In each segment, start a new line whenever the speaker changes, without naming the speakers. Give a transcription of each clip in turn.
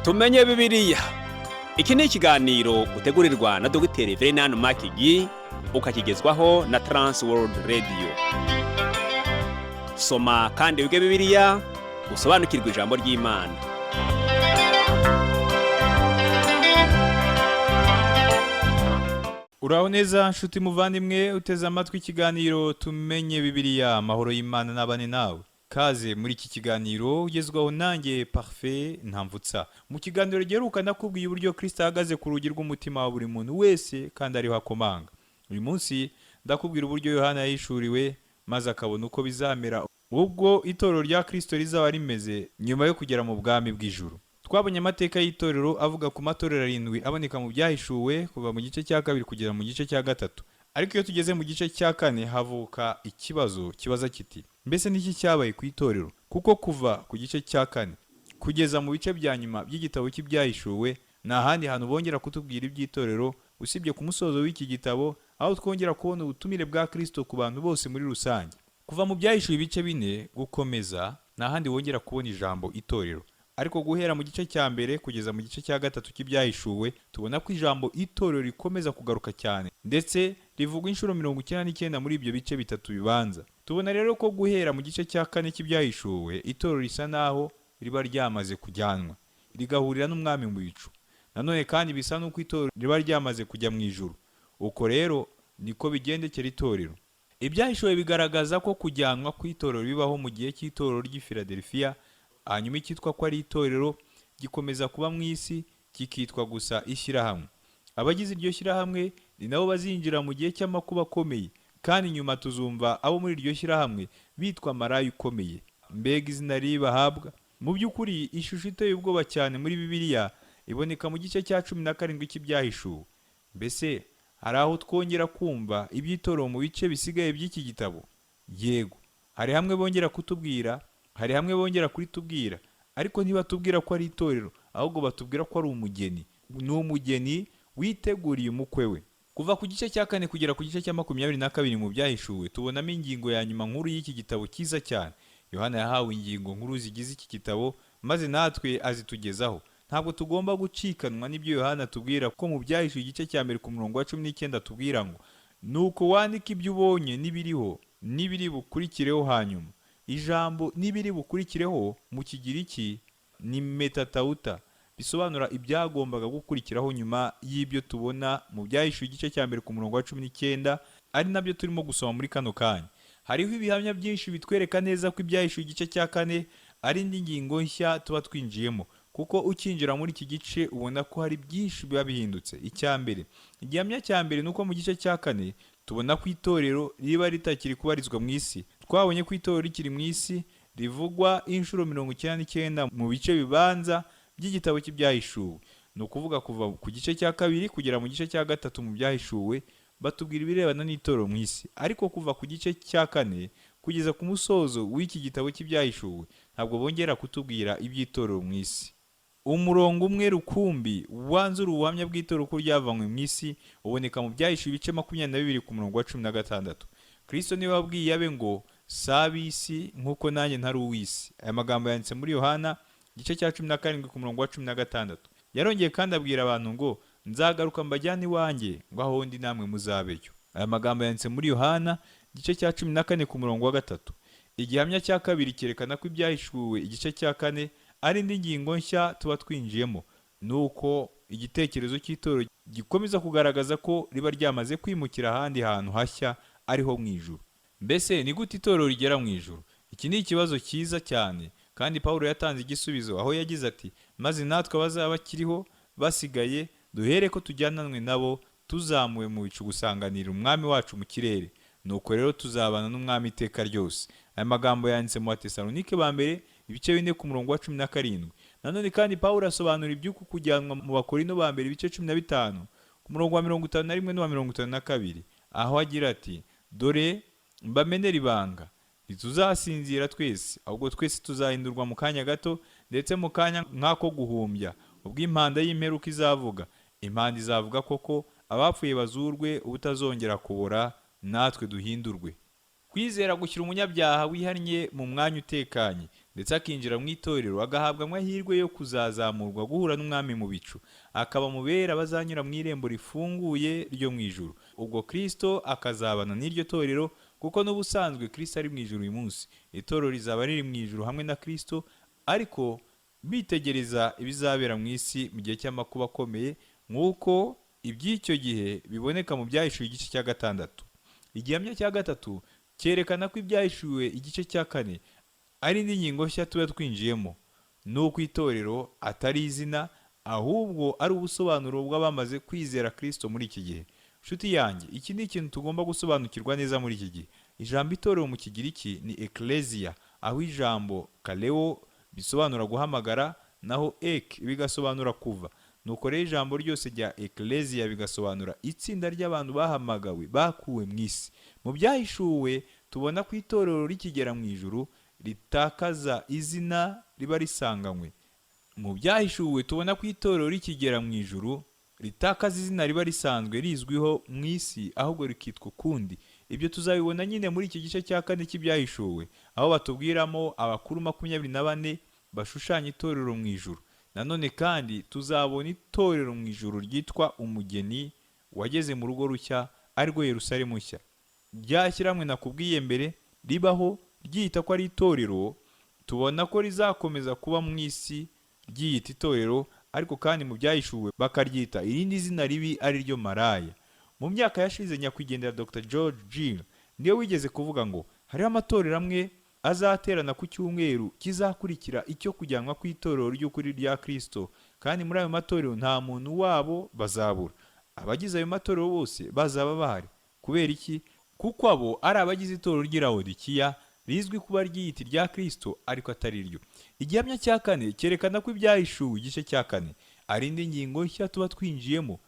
Tumenye Bibiliya. Iki ni ikiganiro utegurirwa na Dogiteri Verenani Makigi, ukakigezwaho na Trans World Radio. Soma kandi wige Bibiliya, usobanukirwe ijambo ry'Imana.
Uraho neza nshuti muvandimwe uteze amatwi ikiganiro Tumenye Bibiliya. Amahoro y'Imana n'abane nawe. Kaze muri iki kiganiro ugezwaho nanjye Parfait Ntamvutsa. Mu kiganiro giheruka nakubwiye uburyo Kristo ahagaze ku rugi rw'umutima wa buri muntu wese kandi ariho akomanga. Uyu munsi ndakubwira uburyo Yohana yahishuriwe maze akabona uko bizamera ubwo itorero rya Kristo rizaba rimeze nyuma yo kugera mu bwami bw'ijuru. Twabonye amateka y'itorero avuga ku matorero arindwi aboneka mu Byahishuwe kuva mu gice cya kabiri kugera mu gice cya gatatu. Ariko iyo tugeze mu gice cya kane havuka ikibazo kibaza kiti: mbese niki cyabaye ku itorero? Kuko kuva ku gice cya kane kugeza mu bice bya nyuma by'igitabo cy'Ibyahishuwe nta handi hantu bongera kutubwira iby'itorero usibye ku musozo w'iki gitabo, aho twongera kubona ubutumire bwa Kristo ku bantu bose muri rusange. Kuva mu Byahishuwe ibice bine gukomeza nta handi wongera kubona ijambo itorero. Ariko guhera mu gice cya mbere kugeza mu gice cya gatatu cy'Ibyahishuwe tubona ko ijambo itorero rikomeza kugaruka cyane, ndetse rivugwa inshuro 99 muri ibyo bice bitatu bibanza. Tubona rero ko guhera mu gice cya kane cy'Ibyahishuwe itorero risa naho riba ryamaze kujyanwa, rigahurira n'umwami mu bicu. Nanone kandi bisa n'uko itorero riba ryamaze kujya mu ijuru. Uko rero niko bigendekera itorero. Ibyahishuwe bigaragaza ko kujyanwa kw'itorero bibaho mu gihe cy'itorero ry'i Philadelphia, hanyuma icyitwa ko ari itorero gikomeza kuba mu isi kikitwa gusa ishyirahamwe. Abagize iryo shyirahamwe ni nabo bazinjira mu gihe cy'amakuba akomeye, kandi nyuma tuzumva abo muri iryo shyirahamwe bitwa maraya ukomeye. Mbega izina ribi bahabwa! Mu by'ukuri ishusho iteye ubwoba cyane muri Bibiliya iboneka mu gice cya 17 cy'Ibyahishuwe. Mbese hari aho twongera kumva iby'itorero mu bice bisigaye by'iki gitabo? Yego, hari hamwe bongera kutubwira, hari hamwe bongera kuritubwira, ariko ntibatubwira ko ari itorero, ahubwo batubwira ko ari umugeni. Ni umugeni witeguriye umukwe we. Kuva ku gice cya kane kugera ku gice cya 22 mu Byahishuwe tubonamo ingingo ya nyuma nkuru y'iki gitabo cyiza cyane. Yohana yahawe ingingo nkuru zigize iki gitabo maze natwe azitugezaho. Ntabwo tugomba gucikanwa n'ibyo Yohana atubwira ko mu Byahishuwe igice cya mbere ku murongo wa 19 atubwira ngo: nuko wandike ibyo ubonye n'ibiriho n'ibiri bukurikireho hanyuma. Ijambo n'ibiri bukurikireho mu Kigiriki ni metatauta, bisobanura ibyagombaga gukurikiraho nyuma y'ibyo tubona mu Byahishuwe igice cya mbere ku murongo wa 19, ari nabyo turimo gusoma muri kano kanya. Hariho ibihamya byinshi bitwereka neza ko Ibyahishuwe igice cya kane ari indi ngingo nshya tuba twinjiyemo, kuko ukinjira muri iki gice ubona ko hari byinshi biba bihindutse. Icya mbere, igihamya cya mbere ni uko mu gice cya kane tubona ko itorero riba ritakiri kubarizwa mu isi. Twabonye ko itorero rikiri mu isi rivugwa inshuro 99 mu bice bibanza by'igitabo cy'Ibyahishuwe. Ni ukuvuga kuva ku gice cya kabiri kugera mu gice cya gatatu mu Byahishuwe batubwira ibirebana n'itorero mu isi. Ariko kuva ku gice cya kane kugeza ku musozo w'iki gitabo cy'Ibyahishuwe ntabwo bongera kutubwira iby'itorero mu isi. Umurongo umwe rukumbi wanzura ubuhamya bw'itorero ko ryavanywe mu isi uboneka mu Byahishuwe ibice 22 ku murongo wa 16. Kristo niwe wabwiye abe ngo: si ab'isi nk'uko nanjye ntari uw'isi. Aya magambo yanditse muri Yohana igice cya 17 ku murongo wa 16. Yarongeye kandi abwira abantu ngo: nzagaruka mbajyane iwanjye ngo aho ndi namwe muzabeyo. Aya magambo yanditse muri Yohana igice cya 14 ku murongo wa 3. Igihamya cya kabiri cyerekana ko Ibyahishuwe igice cya kane ari indi ngingo nshya tuba twinjiyemo, nuko igitekerezo cy'itorero gikomeza kugaragaza ko riba ryamaze kwimukira ahandi hantu hashya ariho mu ijuru. Mbese ni gute itorero rigera mu ijuru? Iki ni ikibazo cyiza cyane, kandi Pawulo yatanze igisubizo aho yagize ati: maze natwe abazaba bakiriho basigaye duhere ko tujyananwe nabo tuzamuwe mu bicu gusanganira umwami wacu mu kirere, nuko rero tuzabana n'umwami iteka ryose. Aya magambo yanditse mu Batesalonike ba mbere ibice 4 ku murongo wa 17. Nanone kandi Pawulo asobanura iby'uku kujyanwa mu Bakorino ba mbere ibice 15 ku murongo wa 51 n'uwa 52, aho agira ati: dore mbamenera ibanga, ntituzasinzira twese, ahubwo twese tuzahindurwa mu kanya gato, ndetse mu kanya nk'ako guhumbya, ubwo impanda y'imperuka izavuga. Impanda izavuga koko, abapfuye bazurwe ubutazongera kubora, natwe duhindurwe. Kwizera gushyira umunyabyaha wihannye mu mwanya utekanye. Ndetse akinjira mu itorero, agahabwa amahirwe yo kuzazamurwa guhura n'umwami mu bicu, akaba mu bera bazanyura mu irembo rifunguye ryo mu ijuru. Ubwo Kristo akazabana n'iryo torero, kuko n'ubusanzwe Kristo ari mu ijuru uyu munsi. Itorero rizaba riri mu ijuru hamwe na Kristo, ariko bitegereza ibizabera mu isi mu gihe cy'amakuba akomeye, nk'uko iby'icyo gihe biboneka mu Byahishuwe igice cya 6. Igihamya cya 3 cyerekana ko Ibyahishuwe igice cya 4 ari indi ngingo nshya tuba twinjiyemo, ni uko itorero atari izina, ahubwo ari ubusobanuro bw'abamaze kwizera Kristo muri iki gihe. Nshuti yanjye, iki ni ikintu tugomba gusobanukirwa neza muri iki gihe. Ijambo itorero mu Kigiriki ni ecclesia, aho ijambo kaleo bisobanura guhamagara, naho ek bigasobanura kuva. Nuko rero ijambo ryose rya ecclesia bigasobanura itsinda ry'abantu bahamagawe, bakuwe mu isi. Mu Byahishuwe tubona ko itorero rikigera mu ijuru ritakaza izina riba risanganywe. Mu Byahishuwe tubona ko itorero rikigera mu ijuru ritakaza izina riba risanzwe rizwiho mu isi, ahubwo rikitwa ukundi. Ibyo tuzabibona nyine muri iki gice cya 4 cy'Ibyahishuwe, aho batubwiramo abakuru 24 bashushanya itorero mu ijuru. Nanone kandi tuzabona itorero mu ijuru ryitwa umugeni wageze mu rugo rushya, arirwo Yerusalemu nshya. Rya shyirahamwe nakubwiye mbere ribaho ryiyita ko ari itorero, tubona ko rizakomeza kuba mu isi ryiyita itorero, ariko kandi mu Byahishuwe bakaryita irindi zina ribi, ari ryo maraya. Mu myaka yashize, nyakwigendera Dr George Gill niwe wigeze kuvuga ngo hariho amatorero amwe azaterana ku cyumweru kizakurikira icyo kujyanwa ku itorero ry'ukuri rya Kristo, kandi muri ayo matorero nta muntu wabo bazabura. Abagize ayo matorero bose bazaba bahari. Kubera iki? Kuko abo ari abagize itorero ry'i Lawodikiya, rizwi kuba ryiyita irya Kristo ariko atari ryo. Igihamya cya 4 cyerekana ko Ibyahishuwe igice cya 4 ari indi ngingo nshya tuba twinjiyemo,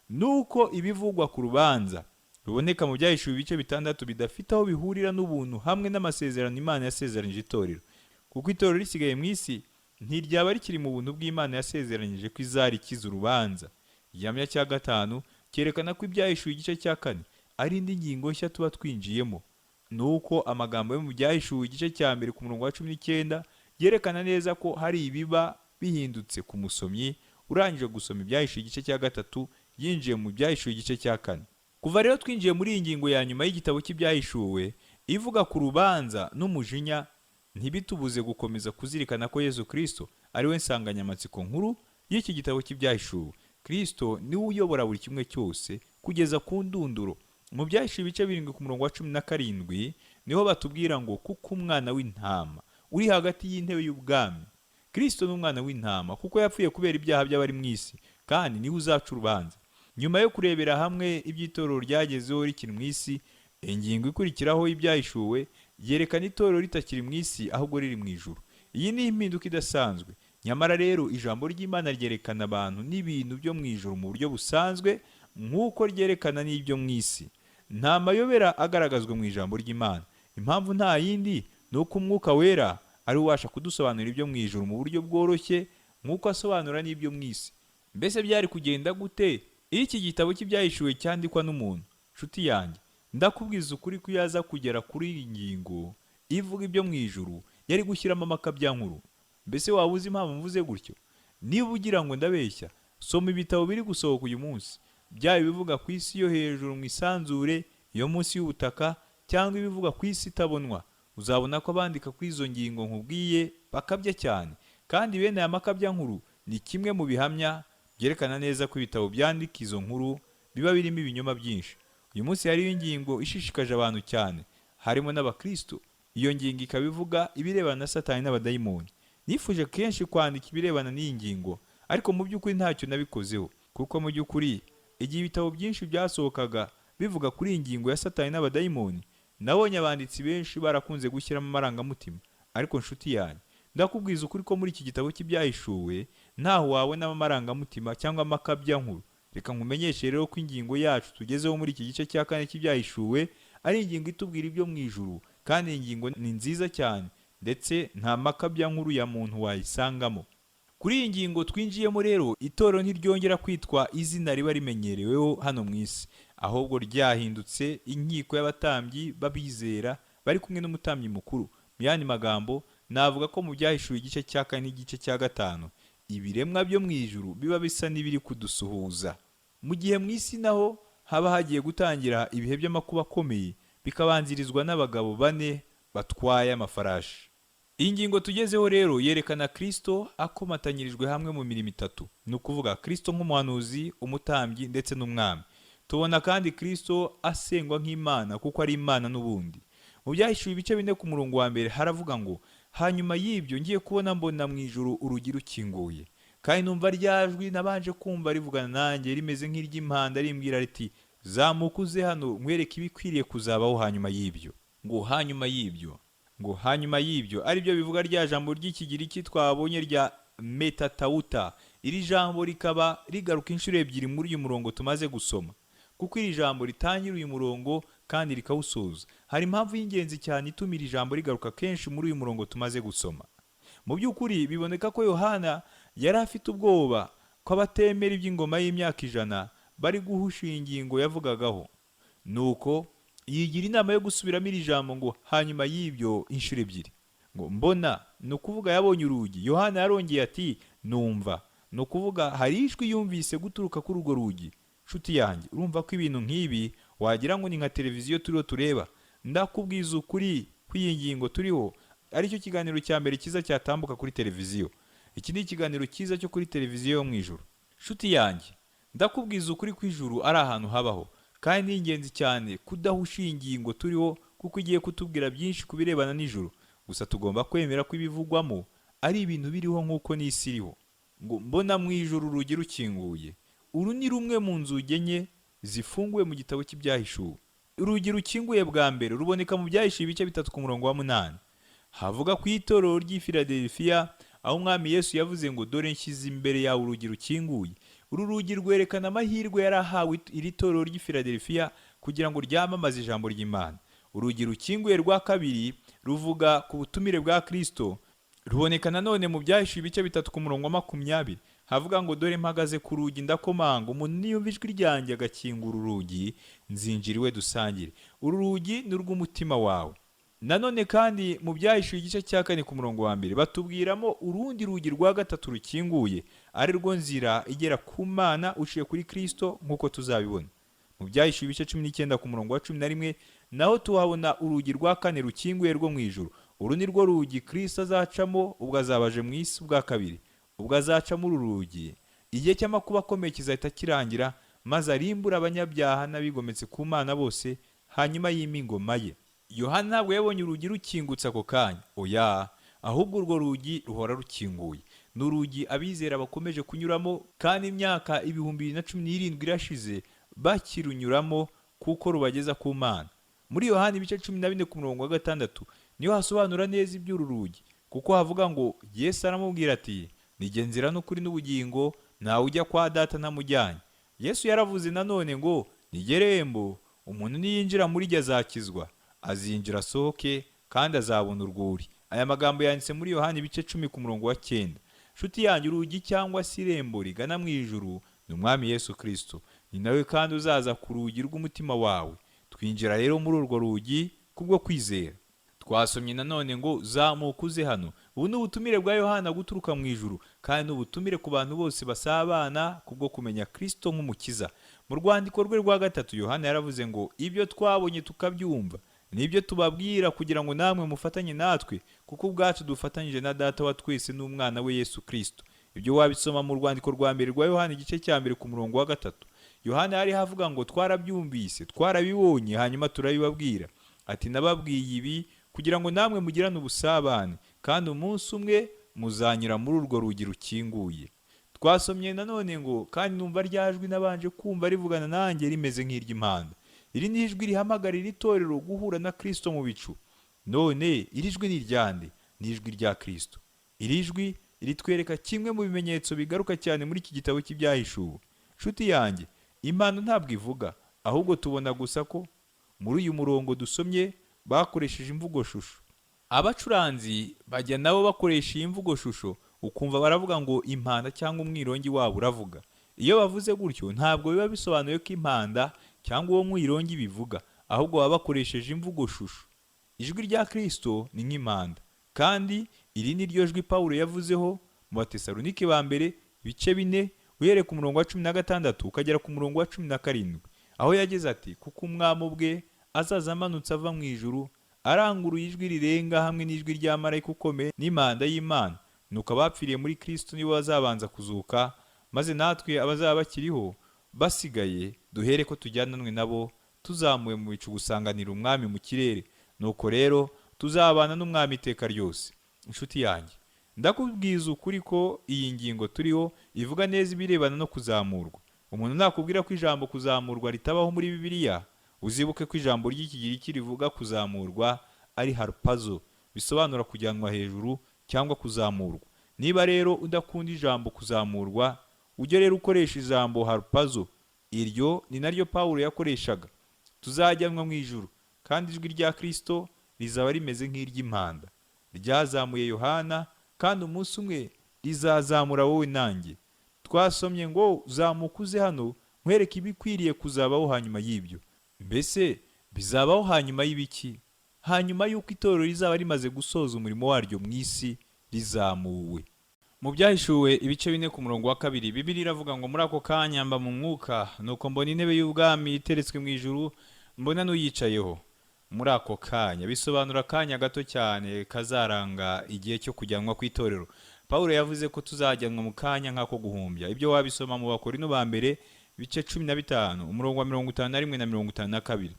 nuko ibivugwa ku rubanza ruboneka mu Byahishuwe ibice 6 bidafite aho bihurira n'ubuntu hamwe n'amasezerano Imana yasezeranyije itorero, kuko itorero risigaye mu isi ntiryaba rikiri mu buntu bw'Imana yasezeranyije ko izarikiza urubanza. Igihamya cya 5 cyerekana ko Ibyahishuwe igice cya 4 ari indi ngingo nshya tuba twinjiyemo, nuko amagambo yo mu Byahishuwe igice cya 1 ku murongo wa 19 yerekana neza ko hari ibiba bihindutse ku musomyi urangije gusoma Ibyahishuwe igice cya 3 yinjiye mu Byahishuwe igice cya 4. Kuva rero twinjiye muri iyi ngingo ya nyuma y'igitabo cy'Ibyahishuwe ivuga ku rubanza n'umujinya, ntibitubuze gukomeza kuzirikana ko Yesu Kristo ari we nsanganyamatsiko nkuru y'iki gitabo cy'Ibyahishuwe. Kristo niwe uyobora buri kimwe cyose kugeza ku ndunduro. Mu Byahishuwe ibice 7 ku murongo wa 17 niho batubwira ngo kuko umwana w'intama uri hagati y'intebe y'ubwami. Kristo ni umwana w'intama kuko yapfuye kubera ibyaha by'abari mu isi, kandi niwe uzaca urubanza. Nyuma yo kurebera hamwe iby'itorero ryagezeho rikiri mu isi, ingingo ikurikiraho y'Ibyahishuwe yerekana itorero ritakiri mu isi ahubwo riri mu ijuru. Iyi ni impinduka idasanzwe. Nyamara rero ijambo ry'Imana ryerekana abantu n'ibintu byo mu ijuru mu buryo busanzwe nk'uko ryerekana n'ibyo mu isi. Nta mayobera agaragazwa mu ijambo ry'Imana. Impamvu nta yindi ni uko Umwuka Wera ari we ubasha kudusobanurira ibyo mu ijuru mu buryo bworoshye nk'uko asobanura n'ibyo mu isi. Mbese byari kugenda gute iyo iki gitabo cy'Ibyahishuwe cyandikwa n'umuntu? Nshuti yanjye, ndakubwiza ukuri ko iyo aza kugera kuri iyi ngingo ivuga ibyo mu ijuru yari gushyiramo amakabyankuru. Mbese waba uzi impamvu mvuze gutyo? Niba ugira ngo ndabeshya, soma ibitabo biri gusohoka uyu munsi, byaba ibivuga ku isi yo hejuru mu isanzure, iyo munsi y'ubutaka, cyangwa ibivuga ku isi itabonwa. Uzabona ko abandika kuri izo ngingo nkubwiye bakabya cyane, kandi bene aya makabyankuru ni kimwe mu bihamya byerekana neza ko ibitabo byandika izo nkuru biba birimo ibinyoma byinshi. Uyu munsi hariho ingingo ishishikaje abantu cyane, harimo n'abakristo. Iyo ngingo ikaba ivuga ibirebana na Satani n'abadayimoni. Nifuje kenshi kwandika ibirebana n'iyi ngingo, ariko mu by'ukuri ntacyo nabikozeho, kuko mu by'ukuri igihe ibitabo byinshi byasohokaga bivuga kuri iyi ngingo ya Satani n'abadayimoni, nabonye abanditsi benshi barakunze gushyiramo amarangamutima. Ariko nshuti yanjye, ndakubwiza ukuri ko muri iki gitabo cy'Ibyahishuwe ntaho wabonamo amarangamutima cyangwa amakabyankuru. Reka nkumenyeshe rero ko ingingo yacu tugezeho muri iki gice cya 4 cy'Ibyahishuwe ari ingingo itubwira ibyo mu ijuru, kandi iyi ngingo ni nziza cyane, ndetse nta makabyankuru ya muntu wayisangamo. Kuri iyi ngingo twinjiyemo rero, itorero ntiryongera kwitwa izina riba rimenyereweho hano mu isi, ahubwo ryahindutse inkiko y'abatambyi b'abizera bari kumwe n'umutambyi mukuru. Mu yandi magambo, Navuga ko mu Byahishuwe igice cya kane n'igice cya gatanu, ibiremwa byo mu ijuru biba bisa n'ibiri kudusuhuza. Mu gihe mu isi naho haba hagiye gutangira ibihe by'amakuba akomeye, bikabanzirizwa n'abagabo bane batwaye amafarashi. Iyi ngingo tugezeho rero yerekana Kristo akomatanyirijwe hamwe mu mirimo itatu, ni ukuvuga Kristo nk'umuhanuzi, umutambyi ndetse n'umwami. Tubona kandi Kristo asengwa nk'Imana kuko ari Imana n'ubundi. Mu Byahishuwe ibice 4 ku murongo wa mbere haravuga ngo: hanyuma y'ibyo ngiye kubona mbona mu ijuru urugi rukinguye, kandi numva rya jwi nabanje kumva rivugana nanjye rimeze nk'iry'impanda rimbwira riti: zamuka uze hano nkwereke ibikwiriye kuzabaho hanyuma y'ibyo. Ngo hanyuma y'ibyo, ngo hanyuma y'ibyo, aribyo bivuga rya jambo ry'ikigiriki twabonye rya metatauta. Iri jambo rikaba rigaruka inshuro ebyiri muri uyu murongo tumaze gusoma, kuko iri jambo ritangira uyu murongo kandi rikawusoza. Hari impamvu y'ingenzi cyane ituma iri jambo rigaruka kenshi muri uyu murongo tumaze gusoma. Mu by'ukuri biboneka ko Yohana yari afite ubwoba ko abatemera iby'ingoma y'imyaka 100 bari guhusha iyi ngingo yavugagaho. Nuko yigira inama yo gusubiramo iri jambo ngo hanyuma y'ibyo inshuro ebyiri. Ngo mbona, ni ukuvuga yabonye urugi. Yohana yarongeye ati numva, ni ukuvuga hari ijwi yumvise guturuka kuri urwo rugi. Nshuti yanjye, urumva ko ibintu nk'ibi wagira ngo ni nka televiziyo turiho tureba. Ndakubwiza ukuri ko iyi ngingo turiho aricyo kiganiro cya mbere cyiza cyatambuka kuri televiziyo. Iki ni ikiganiro cyiza cyo kuri televiziyo yo mu ijuru. Nshuti yanjye, ndakubwiza ukuri ko ijuru ari ahantu habaho, kandi ni ingenzi cyane kudahusha iyi ngingo turiho kuko igiye kutubwira byinshi ku birebana n'ijuru. Gusa tugomba kwemera ko ibivugwamo ari ibintu biriho nk'uko n'isi iriho. Ngo mbona mu ijuru urugi rukinguye. Uru ni rumwe mu nzugi enye zifunguwe mu gitabo cy'Ibyahishuwe. Urugi rukinguye bwa mbere ruboneka mu Byahishuwe ibice 3 ku murongo wa 8. Havuga ku itorero ry'i Filadelfiya, aho Umwami Yesu yavuze ngo: dore nshyize imbere yawe urugi rukinguye. Uru rugi rwerekana amahirwe yari ahawe iri torero ry'i Filadelfiya kugira ngo ryamamaze ijambo ry'Imana. Urugi rukinguye rwa kabiri ruvuga ku butumire bwa Kristo, ruboneka nanone mu Byahishuwe ibice 3 ku murongo wa 20. Havuga ngo: dore mpagaze ku rugi ndakomanga, umuntu niyumva ijwi ryanjye agakingura urugi, nzinjira iwe dusangire. Uru rugi ni urw'umutima wawe. Nanone kandi mu Byahishuwe igice cya 4 ku murongo wa mbere batubwiramo urundi rugi rwa gatatu rukinguye, ari rwo nzira igera ku Mana uciye kuri Kristo nk'uko tuzabibona. Mu Byahishuwe ibice 19 ku murongo wa 11 naho tuhabona urugi rwa kane rukinguye rwo mu ijuru. Uru ni rwo rugi Kristo azacamo ubwo azabaje mu isi ubwa kabiri. Ubwo azacamo uru rugi, igihe cy'amakuba akomeye kizahita kirangira, maze arimbura abanyabyaha n'abigometse ku Mana bose, hanyuma yima ingoma ye. Yohana ntabwo yabonye urugi rukingutse ako kanya, oya, ahubwo urwo rugi ruhora rukinguye. Ni urugi abizera bakomeje kunyuramo, kandi imyaka 2017 irashize bakirunyuramo kuko rubageza ku Mana. Muri Yohana ibice 14 ku murongo wa 6 niho hasobanura neza iby'uru rugi, kuko havuga ngo Yesu aramubwira ati: nijye nzira n'ukuri n'ubugingo, ntawe ujya kwa data ntamujyanye. Yesu yaravuze nanone ngo: nijye rembo, umuntu niyinjira muri jye azakizwa, azinjira asohoke kandi azabona urwuri. Aya magambo yanditse muri Yohana ibice 10 ku murongo wa 9. Nshuti yanjye, urugi cyangwa se irembo rigana mu ijuru ni Umwami Yesu Kristo. Ni nawe kandi uzaza ku rugi rw'umutima wawe. Twinjira rero muri urwo rugi kubwo kwizera. Twasomye nanone ngo zamuka uze hano. Ubu ni ubutumire bwa Yohana guturuka mu ijuru, kandi ni ubutumire ku bantu bose basabana kubwo kumenya Kristo nk'umukiza. Mu rwandiko rwe rwa 3 Yohana yaravuze ngo: ibyo twabonye tukabyumva nibyo tubabwira kugira ngo namwe mufatanye natwe, kuko ubwacu dufatanyije na Data wa twese n'umwana we Yesu Kristo. Ibyo wabisoma mu rwandiko rwa mbere rwa Yohana igice cya 1 ku murongo wa 3. Yohana yari havuga ngo twarabyumvise, twarabibonye, hanyuma turabibabwira. Ati nababwiye ibi kugira ngo namwe mugirane ubusabane, kandi umunsi umwe muzanyura muri urwo rugi rukinguye. Twasomye nanone ngo kandi numva rya jwi nabanje kumva rivugana nanjye rimeze nk'iry'impanda. Iri ni ijwi rihamagarira itorero guhura na Kristo mu bicu. None iri jwi ni iryande? Ni ijwi rya Kristo. Iri jwi ritwereka kimwe mu bimenyetso bigaruka cyane muri iki gitabo cy'Ibyahishuwe. Nshuti yanjye, impano ntabwo ivuga, ahubwo tubona gusa ko muri uyu murongo dusomye bakoresheje imvugo shusho. Abacuranzi bajya nabo bakoresha iyi mvugo shusho, ukumva baravuga ngo impanda cyangwa umwirongi wabo uravuga. Iyo bavuze gutyo ntabwo biba bisobanuye ko impanda cyangwa uwo mwirongi bivuga, ahubwo baba bakoresheje imvugo shusho. Ijwi rya Kristo ni nk'impanda. Kandi iri ni ryo jwi Pawulo yavuzeho mu Batesalonike ba mbere ibice 4, uhereye ku murongo wa 16 ukagera ku murongo wa 17, aho yagize ati: kuko umwami ubwe azaza amanutse ava mu ijuru, aranguruye ijwi rirenga hamwe n'ijwi rya marayika ukomeye n'impanda y'Imana, nuko abapfiriye muri Kristo nibo bazabanza kuzuka, maze natwe abazaba bakiriho basigaye duhere ko tujyananwe nabo tuzamuwe mu bicu gusanganira umwami mu kirere, nuko rero tuzabana n'umwami iteka ryose. Inshuti yanjye, ndakubwiza ukuri ko iyi ngingo turiho ivuga neza ibirebana no kuzamurwa. Umuntu nakubwira ko ijambo kuzamurwa ritabaho muri Bibiliya, uzibuke ko ijambo ry'Ikigiriki rivuga kuzamurwa ari harpazo, bisobanura kujyanwa hejuru cyangwa kuzamurwa. Niba rero udakunda ijambo kuzamurwa, ujye rero ukoresha ijambo harpazo. Iryo ni naryo Pawulo yakoreshaga. Tuzajyanwa mu ijuru, kandi ijwi rya Kristo rizaba rimeze nk'iry'impanda ryazamuye Yohana, kandi umunsi umwe rizazamura wowe nanjye. Twasomye ngo zamuka uze hano nkwereke ibikwiriye kuzabaho hanyuma y'ibyo. Mbese bizabaho hanyuma y'ibiki? Hanyuma y'uko itorero rizaba rimaze gusoza umurimo waryo mu isi rizamuwe. Mu Byahishuwe ibice 4 ku murongo wa 2, Bibiliya iravuga ngo: muri ako kanya mba mu mwuka, nuko mbona intebe y'ubwami iteretswe mu ijuru, mbona n'uyicayeho. Muri ako kanya bisobanura akanya gato cyane kazaranga igihe cyo kujyanwa kw'itorero. Pawulo yavuze ko tuzajyanwa mu kanya nk'ako guhumbya. Ibyo wabisoma mu Bakorinto ba mbere ibice 15 umurongo wa 51 na 52.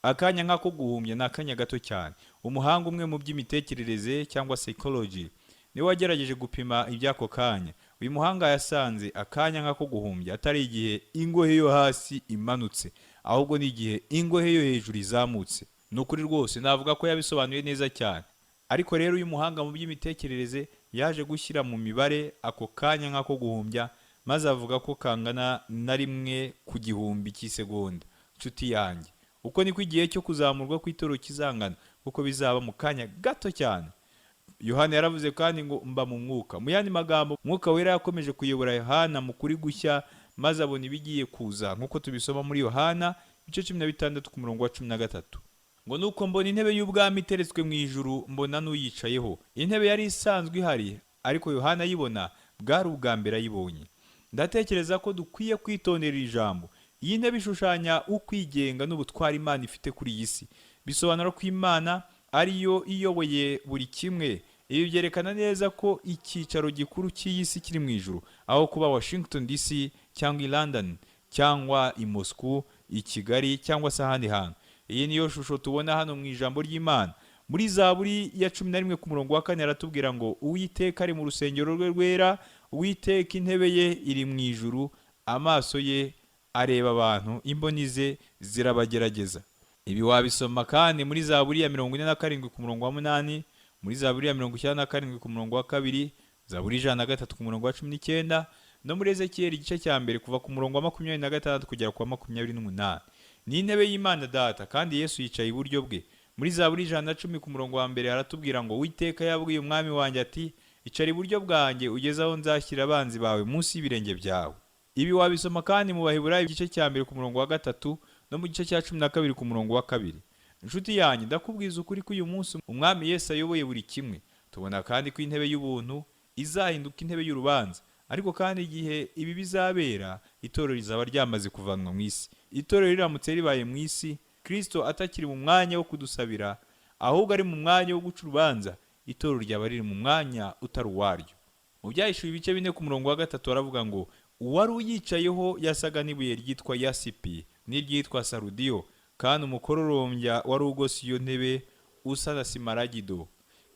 Akanya nk'ako guhumbya ni akanya gato cyane. Umuhanga umwe mu by'imitekerereze cyangwa psychology niwe wagerageje gupima iby'ako kanya. Uyu muhanga yasanze akanya nk'ako guhumbya atari igihe ingohe yo hasi imanutse, ahubwo ni igihe ingohe yo hejuru izamutse. Ni ukuri rwose navuga ko yabisobanuye neza cyane. Ariko rero uyu muhanga mu by'imitekerereze yaje gushyira mu mibare ako kanya nk'ako guhumbya, maze avuga ko kangana na 1 ku gihumbi cy'isegonda. Nshuti yanjye, uko niko igihe cyo kuzamurwa kw'itorero kizangana, kuko bizaba mu kanya gato cyane. Yohana yaravuze kandi ngo mba mu mwuka. Mu yandi magambo, Mwuka Wera yakomeje kuyobora Yohana mu kuri gushya, maze abona ibigiye kuza, nk'uko tubisoma muri Yohana ibice 16 ku murongo wa 13. Ngo nuko mbona intebe y'ubwami iteretswe mu ijuru, mbona n'uyicayeho. Intebe yari isanzwe ihari, ariko Yohana ayibona bwari ubwa mbere ayibonye. Ndatekereza ko dukwiye kwitondera ijambo. Iyi ntebe ishushanya ukwigenga n'ubutware Imana ifite kuri iyi si. Bisobanura ko Imana ariyo iyoboye buri kimwe. Ibi byerekana neza ko icyicaro gikuru cy'iyi si kiri mu ijuru, aho kuba Washington DC cyangwa i London cyangwa i Moscow, i Kigali cyangwa se ahandi hantu. Iyi niyo shusho tubona hano mu ijambo ry'Imana. Muri Zaburi ya 11 ku murongo wa 4 aratubwira ngo: Uwiteka ari mu rusengero rwe rwera, Uwiteka intebe ye iri mu ijuru, amaso ye areba abantu, imboni ze zirabagerageza. Ibi wabisoma kandi muri Zaburi ya 47 ku murongo wa 8, muri Zaburi ya 97 ku murongo wa 2, Zaburi 103 ku murongo wa 19, no muri Ezekiyeli igice cya 1 kuva ku murongo wa 26 kugera ku wa 28. Ni intebe y'Imana Data, kandi Yesu yicaye iburyo bwe. Muri Zaburi 110 ku murongo wa 1 haratubwira ngo: Uwiteka yabwiye umwami wanjye ati: icara iburyo bwanjye ugeze aho nzashyira abanzi bawe munsi y'ibirenge byawe. Ibi wabisoma kandi mu Baheburayo igice cya 1 ku murongo wa 3 no mu gice cya 12 ku murongo wa 2. Inshuti yanjye, ndakubwiza ukuri ko uyu munsi umwami Yesu ayoboye buri kimwe. Tubona kandi ko intebe y'ubuntu izahinduka intebe y'urubanza. Ariko kandi igihe ibi bizabera, itorero rizaba ryamaze kuvanwa mu isi. Itorero riramutse ribaye mu isi, Kristo atakiri mu mwanya wo kudusabira, ahubwo ari mu mwanya wo guca urubanza, itorero ryaba riri mu mwanya utari uwaryo. Mu Byahishuwe ibice 4 ku murongo wa 3 baravuga ngo: uwari uyicayeho yasaga n'ibuye ryitwa yasipi n'iryitwa sarudiyo, kandi umukororombya wari ugose iyo ntebe usa na simaragido.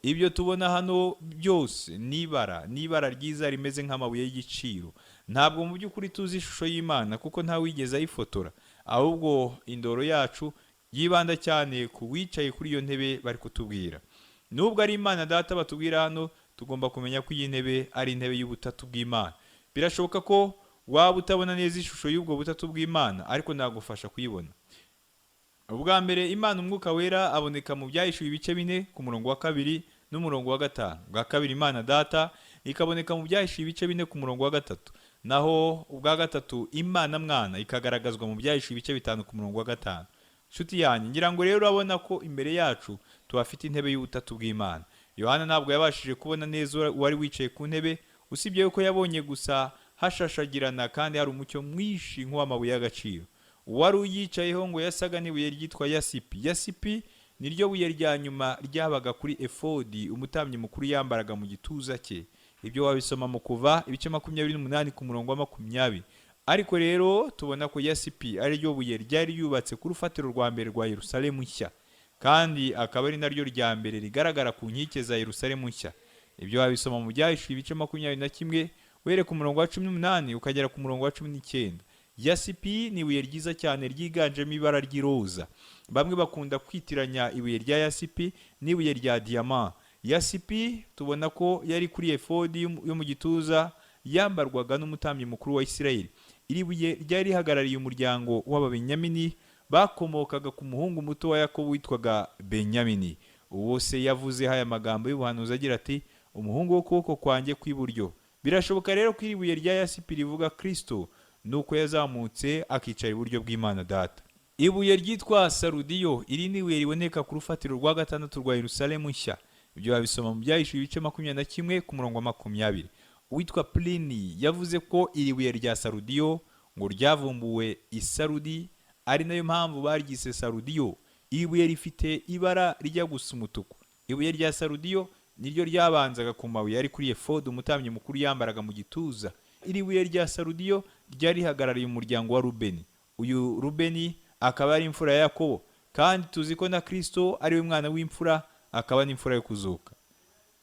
Ibyo tubona hano byose ni ibara ryiza rimeze nk'amabuye y'igiciro. Ntabwo mu by'ukuri tuzi ishusho y'Imana kuko nta wigeze ayifotora, ahubwo indoro yacu yibanda cyane ku wicaye kuri iyo ntebe bari kutubwira. Nubwo ari Imana Data batubwira hano, tugomba kumenya ko iyi ntebe ari intebe y'ubutatu bw'Imana. Birashoboka ko waba utabona neza ishusho y'ubwo butatu bw'Imana, ariko nagufasha kuyibona. Ubwa mbere Imana Umwuka Wera aboneka mu Byahishuwe ibice 4 ku murongo wa 2 n'umurongo wa 5. Ubwa kabiri Imana Data ikaboneka mu Byahishuwe ibice 4 ku murongo wa 3. Naho ubwa gatatu Imana Mwana ikagaragazwa mu Byahishuwe ibice 5 ku murongo wa 5. Nshuti yanjye, ngira ngo rero urabona ko imbere yacu tuhafite intebe y'ubutatu bw'Imana. Yohana ntabwo yabashije kubona neza uwari wicaye ku ntebe, usibye yuko yabonye gusa hashashagirana kandi hari umucyo mwinshi nk'uw'amabuye y'agaciro. Uwari uyicayeho ngo yasaga n'ibuye ryitwa yasipi. Yasipi niryo buye rya nyuma ryabaga kuri efodi umutambyi mukuru yambaraga mu gituza cye. Ibyo wabisoma mu Kuva ibice 28 ku murongo wa 20. Ariko rero tubona ko yasipi ari ryo buye ryari ryubatse ku rufatiro rwa mbere rwa Yerusalemu nshya, kandi akaba ari naryo rya mbere rigaragara ku nkike za Yerusalemu nshya. Ibyo wabisoma mu Byahishuwe ibice 21 uhereye ku murongo wa 18 ukagera ku murongo wa 19. Yasipi ni ibuye ryiza cyane ryiganjemo ibara ry'iroza. Bamwe bakunda kwitiranya ibuye rya yasipi n'ibuye rya diyama. Yasipi tubona ko yari kuri efodi yo mu gituza yambarwaga n'umutambyi mukuru wa Isirayeli. Iri buye ryari rihagarariye umuryango w'Ababenyamini bakomokaga ku muhungu muto wa Yakobo witwaga Benyamini. Uwo se yavuzeho aya magambo y'ubuhanuzi agira ati: umuhungu w'ukuboko kwanjye kw'iburyo. Birashoboka rero ko iri buye rya yasipi rivuga Kristo, nuko yazamutse akicara iburyo bw'Imana Data. Ibuye ryitwa sarudiyo, iri ni ibuye riboneka ku rufatiro rwa gatandatu rwa Yerusalemu nshya. Ibyo wabisoma mu Byahishuwe ibice 21 ku murongo wa 20. Uwitwa Pliny yavuze ko iri buye rya sarudiyo ngo ryavumbuwe i Sarudi, ari nayo mpamvu baryise sarudiyo. Iri buye rifite ibara rijya gusa umutuku. Ibuye rya sarudiyo niryo ryabanzaga ku mabuye yari kuri efodi umutambyi mukuru yambaraga mu gituza. Iri buye rya sarudiyo ryari rihagarariye umuryango wa Rubeni. Uyu Rubeni akaba ari imfura ya Yakobo, kandi tuzi ko na Kristo ari we mwana w'imfura, akaba n'imfura yo kuzuka.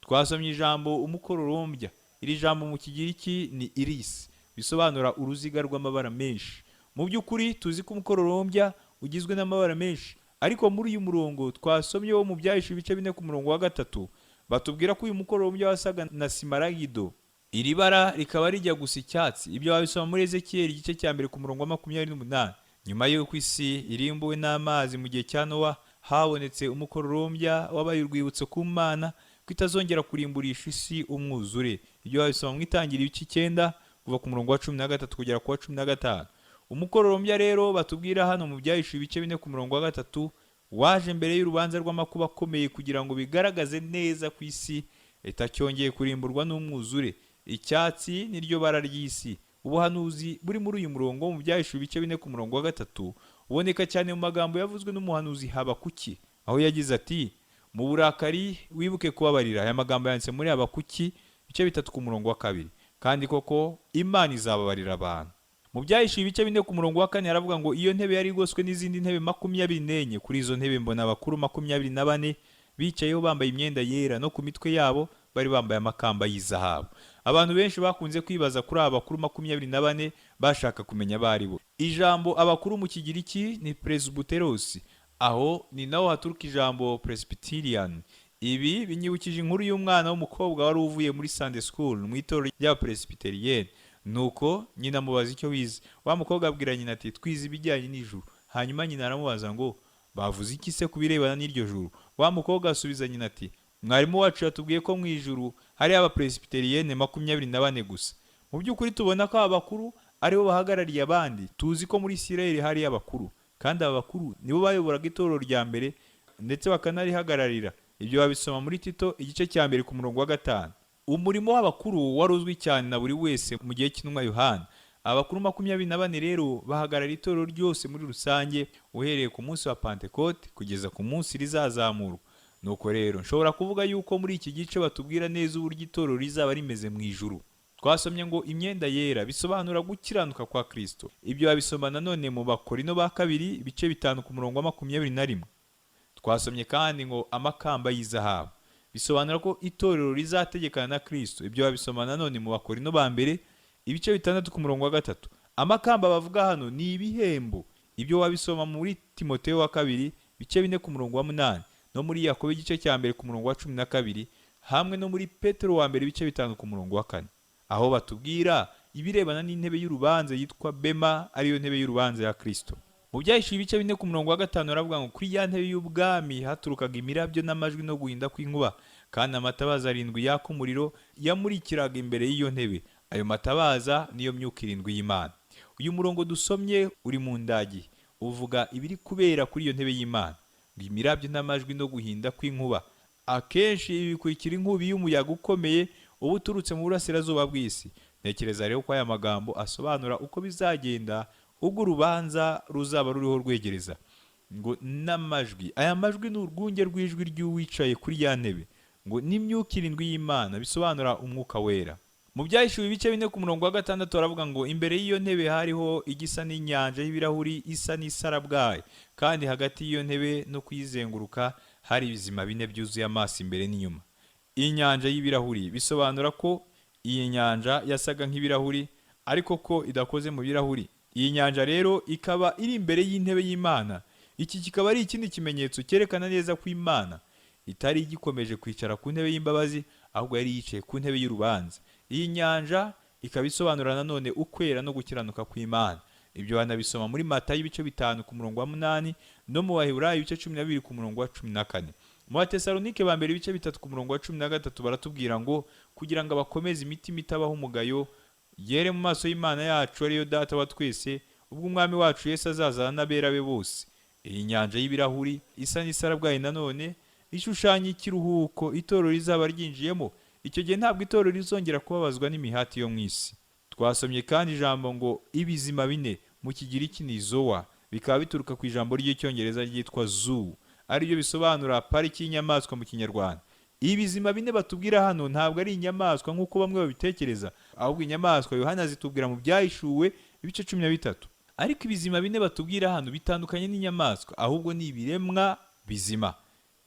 Twasomye ijambo umukororombya. Iri jambo mu Kigiriki ni iris, bisobanura uruziga rw'amabara menshi. Mu by'ukuri tuzi ko umukororombya ugizwe n'amabara menshi, ariko muri uyu murongo twasomye wo mu Byahishuwe ibice 4 ku murongo wa 3, batubwira ko uyu mukororombya wasaga na simaragido. Iri bara rikaba rijya gusa icyatsi. Ibyo wabisoma muri Ezekiyeli igice cya 1 ku murongo wa 28. Nyuma y'uko isi irimbuwe n'amazi mu gihe cya Nowa, habonetse umukororombya wabaye urwibutso ku Mana ko itazongera kurimburisha isi umwuzure. Ibyo wabisoma mu Itangiriro ibice 9 kuva ku murongo wa 13 kugera ku wa 15. Umukororombya rero batubwira hano mu Byahishuwe ibice 4 ku murongo wa 3 waje mbere y'urubanza rw'amakuba akomeye kugira ngo bigaragaze neza ku isi itacyongeye kurimburwa n'umwuzure. Icyatsi niryo bara ry'isi. Ubuhanuzi buri muri uyu murongo mu Byahishuwe ibice 4 ku murongo wa 3 uboneka cyane mu magambo yavuzwe n'umuhanuzi Habakuki, aho yagize ati: mu burakari wibuke kubabarira. Aya magambo yanditse muri Habakuki ibice 3 ku murongo wa 2. Kandi koko Imana izababarira abantu. Mu Byahishuwe ibice 4 ku murongo wa 4 haravuga ngo iyo ntebe yari igoswe n'izindi ntebe 24. Kuri izo ntebe mbona abakuru 24 bicayeho bambaye imyenda yera, no ku mitwe yabo bari bambaye amakamba y'izahabu. Abantu benshi bakunze kwibaza kuri aba bakuru 24 bashaka kumenya abo ari bo. Ijambo abakuru mu Kigiriki ni presbyteros, aho ni naho haturuka ijambo presbyterian. Ibi binyibukije inkuru y'umwana w'umukobwa wari uvuye muri Sunday school mu itorero ry'abapresbyterienne. Nuko nyina amubaza icyo wize. Wa mukobwa abwira nyina ati: twize ibijyanye n'ijuru. Hanyuma nyina aramubaza ngo bavuze iki se ku birebana n'iryo juru? Wa mukobwa asubiza nyina ati: mwarimu wacu yatubwiye ko mu ijuru hari abapresbyterienne 24 gusa. Mu by'ukuri tubona ko aba bakuru aribo bahagarariye abandi. Tuzi ko muri Isirayeli hari abakuru, kandi aba bakuru nibo bayoboraga itorero rya mbere ndetse bakanarihagararira. Ibyo babisoma muri Tito igice cya 1 ku murongo wa 5. Umurimo w'abakuru wari uzwi cyane na buri wese mu gihe cy'intumwa Yohana. Abakuru 24 rero bahagarara itorero ryose muri rusange, uhereye ku munsi wa Pentekote kugeza ku munsi rizazamurwa. Nuko rero nshobora kuvuga yuko muri iki gice batubwira neza uburyo itorero rizaba rimeze mu ijuru. Twasomye ngo imyenda yera bisobanura gukiranuka kwa Kristo. Ibyo babisoma nanone mu Bakorino ba 2 ibice 5 ku murongo wa 21. Twasomye kandi ngo amakamba y'izahabu bisobanura ko itorero rizategekana na Kristo. Ibyo babisoma nanone mu Bakorino ba 1 ibice 6 ku murongo wa 3. Amakamba bavuga hano ni ibihembo. Ibyo wabisoma muri Timoteyo wa 2 ibice 4 ku murongo wa 8, no muri Yakobo igice cya 1 ku murongo wa 12, hamwe no muri Petero wa 1 ibice 5 ku murongo wa 4, aho batubwira ibirebana n'intebe y'urubanza yitwa Bema, ariyo ntebe y'urubanza ya Kristo. Mu Byahishuwe ibice 4 ku murongo wa 5 baravuga ngo kuri ya ntebe y'ubwami haturukaga imirabyo n'amajwi no guhinda kw'inkuba, kandi amatabaza 7 yaka umuriro yamurikiraga imbere y'iyo ntebe. Ayo matabaza niyo myuka 7 y'Imana. Uyu murongo dusomye uri mu ndagi, uvuga ibiri kubera kuri iyo ntebe y'Imana, ngo imirabyo n'amajwi no guhinda kw'inkuba. Akenshi ibi bikurikira inkubi y'umuyaga ukomeye uba uturutse mu burasirazuba bw'isi. Ntekereza rero ko aya magambo asobanura uko bizagenda ubwo urubanza ruzaba ruriho rwegereza. Ngo n'amajwi, aya majwi ni urwunge rw'ijwi ry'uwicaye kuri ya ntebe, ngo n'imyuka irindwi y'Imana, bisobanura umwuka wera. Mu Byahishuwe ibice 4 ku murongo wa 6 baravuga ngo imbere y'iyo ntebe hariho igisa n'inyanja y'ibirahuri isa n'isarabwayi, kandi hagati y'iyo ntebe no kuyizenguruka hari ibizima bine byuzuye amaso imbere n'inyuma. Iyi nyanja y'ibirahuri bisobanura ko iyi nyanja yasaga nk'ibirahuri ariko ko idakoze mu birahuri. Iyi nyanja rero ikaba iri imbere y'intebe y'Imana. Iki kikaba ari ikindi kimenyetso cyerekana neza ko Imana itari igikomeje kwicara ku ntebe y'imbabazi, ahubwo yari yicaye ku ntebe y'urubanza. Iyi nyanja ikaba isobanura nanone ukwera no gukiranuka kw'Imana. Ibyo banabisoma muri Matayo ibice 5 ku murongo wa 8 no mu Baheburayo ibice 12 ku murongo wa 14. Mu Batesalonike ba mbere ibice 3 ku murongo wa 13 baratubwira ngo kugira ngo abakomeze imitima itabaho umugayo yere mu maso y'Imana yacu ariyo Data wa twese, ubwo Umwami wacu Yesu azazana n'abera be bose. Iyi nyanja y'ibirahuri isa n'isarabwayi nanone ishushanya ikiruhuko itorero rizaba ryinjiyemo. Icyo gihe ntabwo itorero rizongera kubabazwa n'imihati yo mu isi. Twasomye kandi ijambo ngo ibizima bine, mu Kigiriki ni zoa, bikaba bituruka ku ijambo ry'Icyongereza ryitwa zoo, aribyo bisobanura pariki y'inyamaswa mu Kinyarwanda. Ibizima bine batubwira hano ntabwo ari inyamaswa nk'uko bamwe babitekereza, ahubwo inyamaswa Yohana zitubwira mu Byahishuwe ibice 13. Ariko ibizima bine batubwira hano bitandukanye n'inyamaswa, ahubwo ni ibiremwa bizima.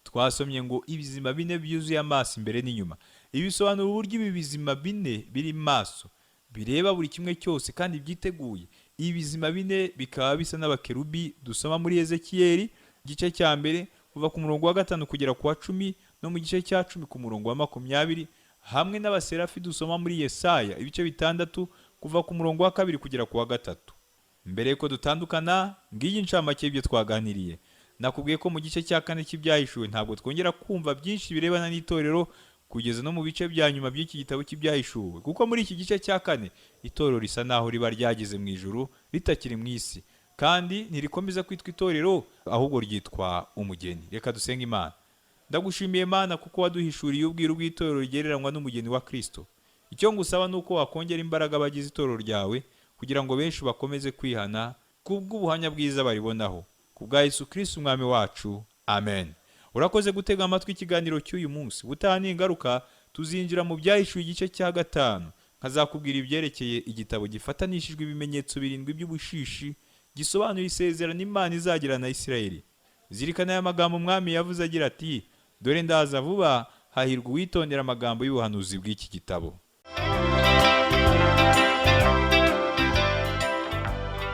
Twasomye ngo ibizima bine byuzuye amaso imbere n'inyuma. Ibi bisobanura uburyo ibi bizima bine biri maso, bireba buri kimwe cyose kandi byiteguye. Ibizima bine bikaba bisa n'abakerubi dusoma muri Ezekiyeli igice cya 1 kuva ku murongo wa 5 kugera ku wa 10 no mu gice cya 10 ku murongo wa 20, hamwe n'abaserafi dusoma muri Yesaya ibice 6 kuva ku murongo wa 2 kugera ku wa 3. Mbere yuko dutandukana, ngiyi incamake y'ibyo twaganiriye. Nakubwiye ko mu gice cya 4 cy'Ibyahishuwe ntabwo twongera kumva byinshi birebana n'itorero kugeza no mu bice bya nyuma by'iki gitabo cy'Ibyahishuwe, kuko muri iki gice cya 4 itorero risa naho riba ryageze mu ijuru ritakiri mu isi, kandi ntirikomeza kwitwa itorero ahubwo ryitwa umugeni. Reka dusenge Imana. Ndagushimiye Mana kuko waduhishuriye ubwiru bw'itorero rigereranywa n'umugeni wa Kristo. Icyo ngusaba ni uko wakongera imbaraga abagize itorero ryawe kugira ngo benshi bakomeze kwihana kubw'ubuhamya bwiza baribonaho. Kubwa Yesu Kristo Umwami wacu, amen. Urakoze gutega amatwi ikiganiro cy'uyu munsi. Ubutaha n'ingaruka tuzinjira mu Byahishuwe igice cya 5, nkazakubwira ibyerekeye igitabo gifatanishijwe ibimenyetso 7 by'ubushishi gisobanura isezerano Imana izagirana na Isirayeli. Zirikana aya magambo Umwami yavuze agira ati: dore ndaza vuba, hahirwa uwitondera amagambo y'ubuhanuzi bw'iki gitabo.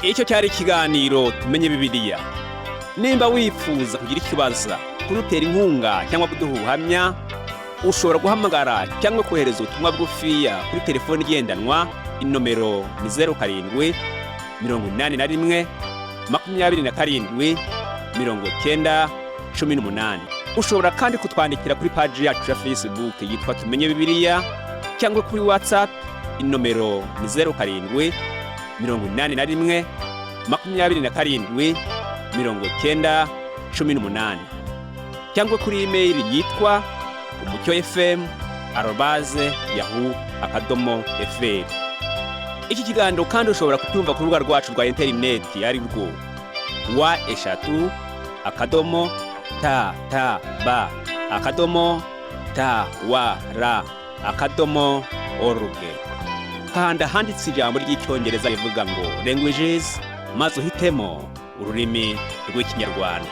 Icyo cyari ikiganiro Tumenye Bibiliya. Nimba wifuza kugira ikibazo, kudutera inkunga cyangwa kuduha ubuhamya, ushobora guhamagara cyangwa kohereza ubutumwa bugufiya kuri telefoni igendanwa. Inomero ni 07 81 27 90 18. Ushobora kandi kutwandikira kuri paji yacu ya Facebook yitwa Tumenye Bibiliya, cyangwa kuri WhatsApp. Inomero ni 07 81 27 90 18, cyangwa kuri email yitwa umucyo fm@yahoo.fr. Iki kiganiro kandi ushobora kucyumva ku rubuga rwacu rwa interineti ari rwo www.ttb.twr.org. Kanda ahanditse ijambo ry'Icyongereza rivuga ngo languages, maze uhitemo ururimi rw'Ikinyarwanda.